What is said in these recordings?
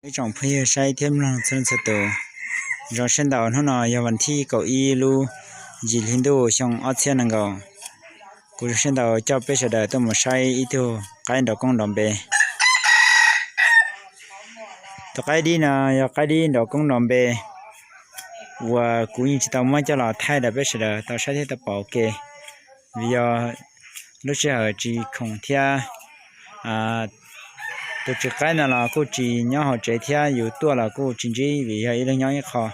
Ib tsoom phooj ywg saib thiab mloog txhua leej txhua tus, zoo siab ntau. Hnub no yog vas thib kaum ib lub yim hli ntuj xyoo ob txhiab nees nkaum. Kuv zoo siab ntau coj peb sawv daws tuaj mus saib ib tug qaib nrov koob nrov npe. Tus qaib dib no yog qaib dib nrov koob nrov npe uas kuv yeej tsis tau muab coj los thaij rau peb sawv daws tau saib thiab tau pom ua ke, vim yog lub sij hawm tsis khoom thiab. Tus tswv qaib no los kuj tsis nyob hauv tsev thiab, yus tuaj los kuj tsis ntsib vim yog ib leeg nyob ib qho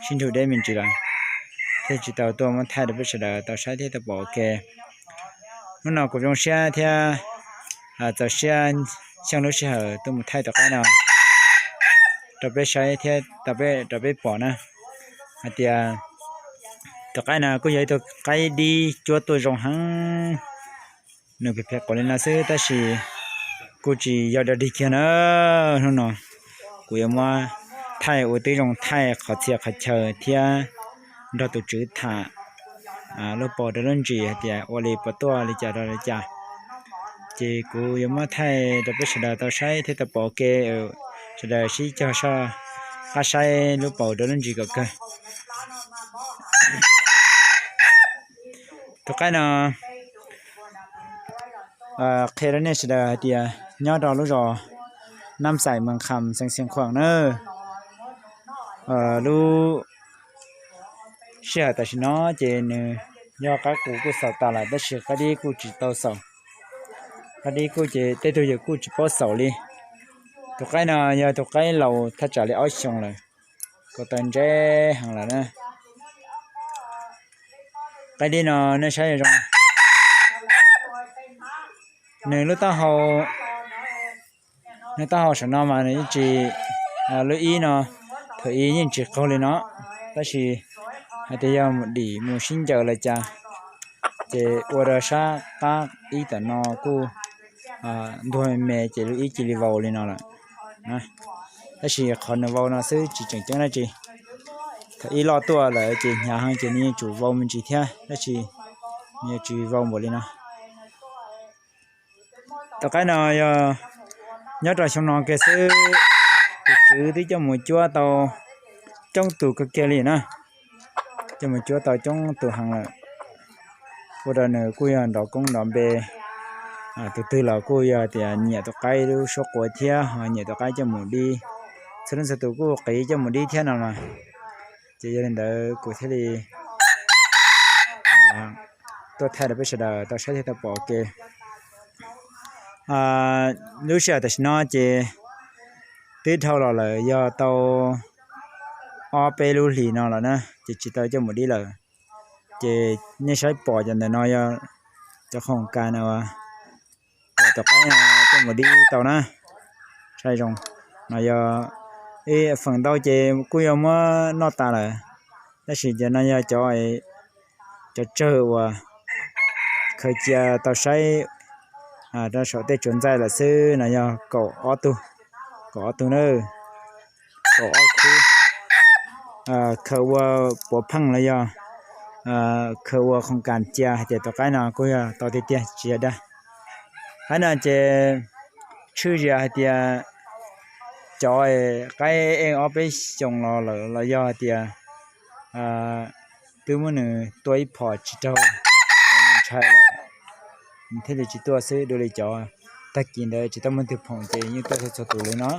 sib nrug deb me ntsis lawm, thiaj tsis tau tuaj muab thaij rau peb sawv daws tau saib thiab tau pom ua ke. Hnub no kuv zoo siab thiab txaus siab xyeej lub sij hawm tuaj mus thaij tus qaib no rau peb saib thiab rau peb pom na, hais tias tus qaib no kuj yog ib tug qaib dib cuab tuaj zoo heev. Nws phem phem quav li no xwb tab sis kuj tsis yog dog dig kiag na. Hnub no kuv yuav muab thaij ua tib zoo thaij qhov txhia qhov chaw thiab nrog tus tswv tham lub paus rau lub ntsis hais tias ua li puas tuaj li cas rau li cas. Ces kuv yuav muab thaij rau peb sawv daws tau saib thiab tau pom ua ke, sawv daws sib cog soj qab saib lub paus rau lub ntsis kom kawg. Tus qaib no qhia rau nej sawv daws hais tias nyob rau lub zos Nab Xais, Mees Kham, xeev Xeev Khuam na. Lub sij hawm tam sim no ces nws yog qaib qus kuj xaus tas lawm tab sis qaib dib kuj tsis tau xaus. Qaib dib kuj ces tej tug yawg kuj tsis paub xaus li. Tus qaib no yog tus qaib laus thaj tsam li ob xyoos lawm, ko taw ntse heev lawm na. Qaib dib no nej saib zoo, nws lub taub hau, nws taub hau saum no mas nws yeej tsis, lub ib no, thaum ib yeej tsis qaug li no, tab sis hais tias yog mus dim mus sib ncaws los cas, ces ua rau sab qab ib tom no kuj ntuag me me ces lub ib cia li vau li no lawm. Tab sis qhov nws vau no xwb tsis tseem ceeb dab tsi. Thaum ib loj tuaj lawm ces hnyav heev ces nws yuav tsum vau me ntsis thiab tab sis nws yuav tsis vau npaum li no. Tus qaib no yog nyob rau xyoo no kiag xwb, tus tswv twb coj mus cuab tau coob tus kawg kiag li na, coj mus cuab tau coob tus heev lawm. Ua rau nws kuj yog nrov koob nrov npe. Tus twg los kuj yog tias nyiam tus qaib lub suab quav thiab ho nyiam tus qaib coj mus dib, txhua leej txhua tus kuj qiv coj mus dib thiab no mas, ces yog li ntawd kuv thiaj li tuaj thaij rau peb sawv daws tau saib thiab tau pom ua ke. Lub sij hawm tam sim no ces twb dhau los lawm yog tau ob peb lub hlis no lawm na ces tsis tau coj mus dib lawm. Ces nej saib pom cov ntawm no yog cov khoom kas no uas tus qaib no coj mus dib tau na. Saib zoo, no yog ib feem ntau ces kuj yog muab noj tas lawm, tab sis cov no yog cov, cov tsawg uas khaws cia tau saib rau saum tej tsuas ntxaij lawm xwb no yog kaum ob tug, kaum ob tug na, kaum ob khub, khaws ua puav pheej los yog khaws ua khoom kas cia hais tias tus qaib no kuj yog tau tiag tiag tsis yog dag. Qaib no ces tshwj zias hais tias cov qaib ej ob peb xyoos los lawm los yog hais tias twb muab nws tua ib phom tsis raug, ntshai lawm, nws thiaj li tsis tuaj xwb. Dua li cov tag kis ntawd tsis tau muaj twg phoom ces yeej tuaj txhua txhua tus li no.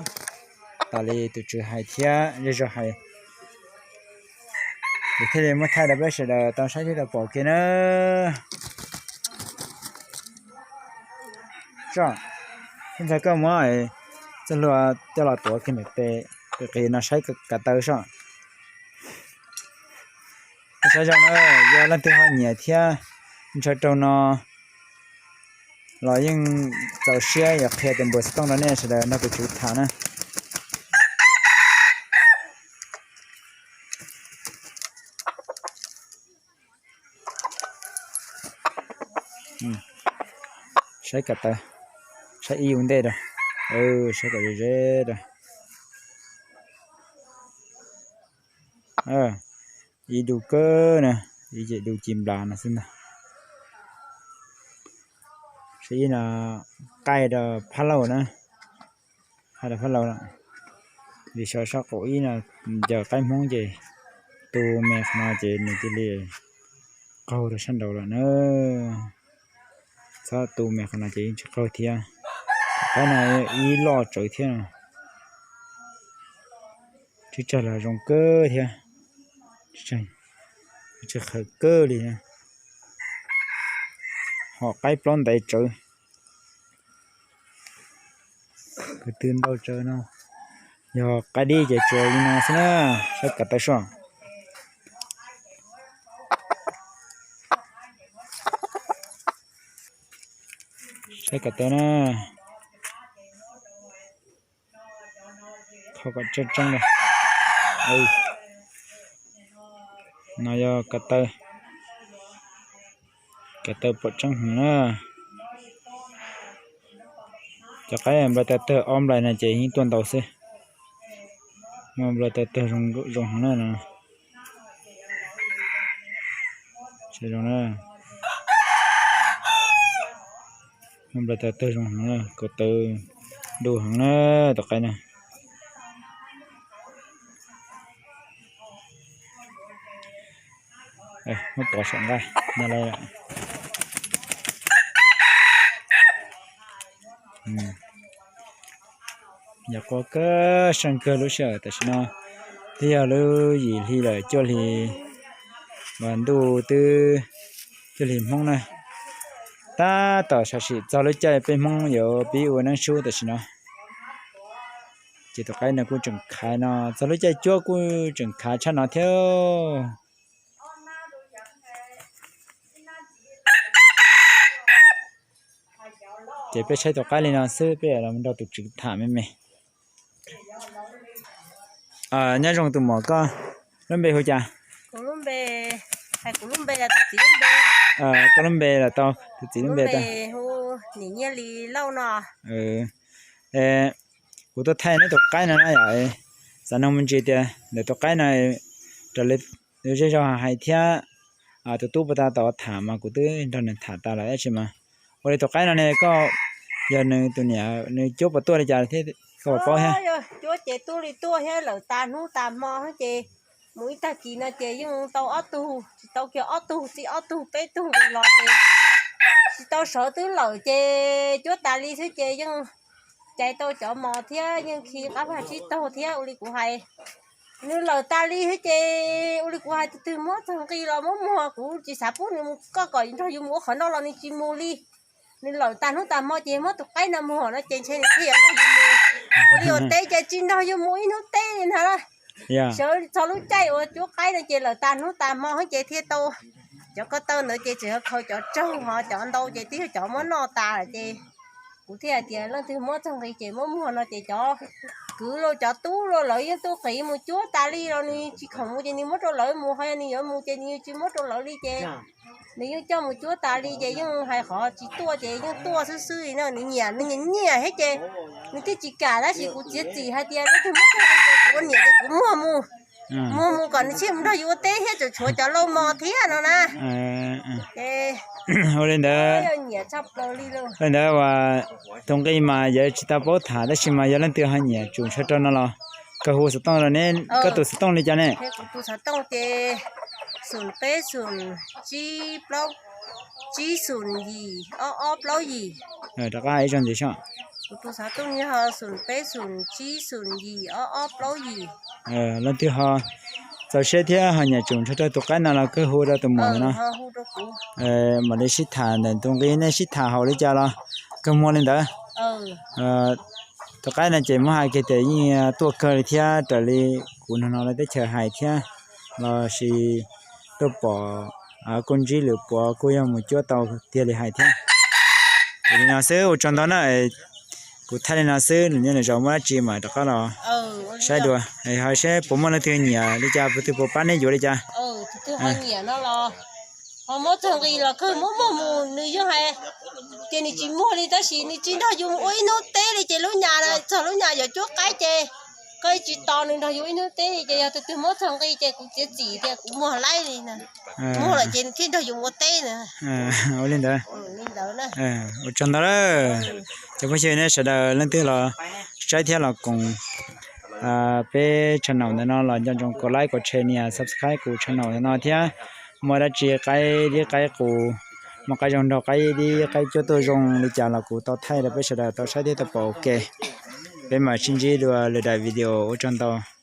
Tas li tus tswv hais thiab zej zog hais, ces thiaj li muab thaij rau peb sawv daws tau saib thiab tau pom kiag na. Soj, ntxhais koj muab txoj hlua coj los tuav kiag ntawm tes, qis qis no saib kav taw soj. Saib zoo na, yog leej twg ho nyiam thiab ntshaw raug no los yeej txaus siab yuav qhia tus npawb xov tooj rau nej sawv daws nrog tus tswv tham na. Saib kom taw, saib ib yus ntej rau, saib kom ze ze rau. Ib du kawg na, ib ce du ci nplas no xwb ntag. Saib ib no qaij rau phab laug na, qaij rau phab laug no. Vim xyov sab qaum ib no ncaws qaib Hmoob ces tu me qhov no ces nws cia li qaug rau sab nraud lawm na. Txhob tu me qhov no ces yeej tsis qaug thiab. Qaib no ib loj tsawv thiab. Tsis tsawg los zoo kawg thiab. Tsis tsawg kawg li. Hom qaib plaub ntais tsawv. Kwv tw ntau tsawv no. Yog qaib dib ces tsuas li no xwb na. Saib ko taw soj. Saib ko taw na. Qhov kom tseeb tseeb li. No yog ko taw. Ko taw pom tseeb heev na. Cov qaib nplai taw tawg ob nplai no ces yeej tuaj ntau xwb. Muaj nplai taw tawg zoo heev na no. Muaj nplai taw tawg zoo heev na, ko taw du heev na, tus qaib na. Muab pov saum nqaij no lawm. Yog qua kawg seej kawg lub sij hawm tam sim no twb yog lub yim hli lawm cuaj hli, uas ntuj twb cuaj hli Hmoob na. Tab tom sam sim txog lub caij peb Hmoob yuav pib ua neeb sub tam sim no. Ces tus qaib no kuj tseem khav no, txog lub caij cuab kuj tseem khav tshaj no thiab. Ces peb saib tus qaib li no xwb, peb los nrog tus tswv tham me me. Nyob zoo tus muam, koj lub npe hu cas? Koj lub npe los tau, tus txiv lub npe tau. Kuv tuaj thaij neb tus qaib no na yom, xav nug me ntsis tias ntawm tus qaib no raws li zej zog hais thiab, tus tub puag ta tau tham mas kuv twb nrog nws tham tas lawm tab sis mas ua li tus qaib no ne koj, yog nws tus niam nws cuab puas tuaj li cas thiab koj puas paub thiab? Cuab ces tuaj li tuaj thiab, lawm tas hnub tas hmo ces mus ib tag kis no ces yeej tau ob tug, tsis tau kiag ob tug, txij ob tug peb tug li los ces tsis tau sawv twb lawm ces cuab tas li xwb ces yeej cais tau cov mos thiab yeej khi qab vag tsib taug thiab ua li kuv hais. Nws lawm tas li xwb ces ua li kuv hais, tus twg muab txog nqi los muab muag, kuv tsis xav pub nws mus, koj kom nrog yus mus ua qhov no los nws tsis mus li. Nws lawm tas hnub tas hmo ces muab tus qaib no muag no ces ntshe nws thiaj yuav nrog yus mus. Ua li ua teb ces tsis nrog yus mus ib hnub teb li ntag. Sawv txog lub caij uas cuab qaib no ces lawm tas hnub tas hmo ces thiaj tau. Cov ko taw ntawd ces tseem yog khaws cov tsaug, ho cov ntau ces twb yog cov muab noj tas lawm ces kuv thiaj hais tias leej twg muab txog nqi ces muab muag no ces cov kwv los cov tub los lawv yeej tuaj qiv mus cuab tas li los nws tsis khoom mus ces nws muab rau lawv mus, ho yog nws yuav mus ces nws tsis muab rau lawv li ces nws yeej coj mus cuab tas li ces yeej hais qhov tsis tuaj ces yeej tuaj xwb xwb li na. Nws nyiam, nws nyiam nyiam thiab ces nws thiaj tsis kam, tab sis kuv txiav txim hais tias leej twg muab txog nqi ces kuv ua niam ces kuv muag mus, muag mus kom nws thiaj mus nrog yus ua teb thiab, tseem tshuav cov lauj mos thiab no na. Ua li ntawd, li ntawd uas tus nqi mas yawv tsis tau paub tham tab sis mas yog leej twg ho nyiam tsum ntshaw rau no los kawg hu xov tooj rau ne. Koj tus xov tooj li cas ne? Tus xov tooj ces xoom peb xoom tsib plaub, tsib xoom yim ob ob plaub yim. Rov qab ib zaug ntxiv soj. Kuv tus xov tooj yog xoom peb xoom tsib xoom yim ob ob plaub yim. Leej twg ho txaus siab thiab ho nyiam tsum ntshaw rau tus qaib no los kawg hu rau tus muam no. Mam li sib tham ntawm tus nqi nej sib tham haum li cas los kawg muag li ntawd. Tus qaib no ces muab hais kiag tias yeej tuaj kawg li thiab, raws li kuv no no lawv teb chaws hais thiab, los sis tuaj pom kuj ntsib lwm puav kuj yog mus cuab tau tiag li hais thiab. Ces li no xwb, ua tsaug ntau na. Kuv thaij li no xwb, nws nyob nws zaus muaj dab tsi mas rov qab los saib dua, ho seb puas muaj leej twg nyiam li cas, puas twg puas pab neb yuav li cas. Ho muab txog nqi los kawg muab muag mus, nws yeej hais tias nws tsis muag li tab sis nws tsis nrog yus mus ua ib hnub teb li ces lub nyas txog lub nyas yuav cuab qaib ces koj tsis tos nws nrog yus ib hnub teb li ces yog tus twg muab txog nqi ces kuv txiav txim tias kuv muag laib li na. Muag lawm ces nws thiaj nrog yus mus ua teb na. Ua li ntawd. Ua tsaug ntau lawm. Cov phooj ywg nej sawv daws leej twg los saib thiab los koom peb channel ntawm no los nco ntsoov kom like, kom share, nias subscribe kuv channel ntawm no thiab. Muaj dab tsi qaib dib qaib qus, muaj qaib zoo nraug qaib dib qaib cuab tuaj zoo li cas los kuv tau thaij rau peb sawv daws tau saib thiab tau pom ua ke. Peb mam sib ntsib dua lwm daim video, ua tsaug ntau.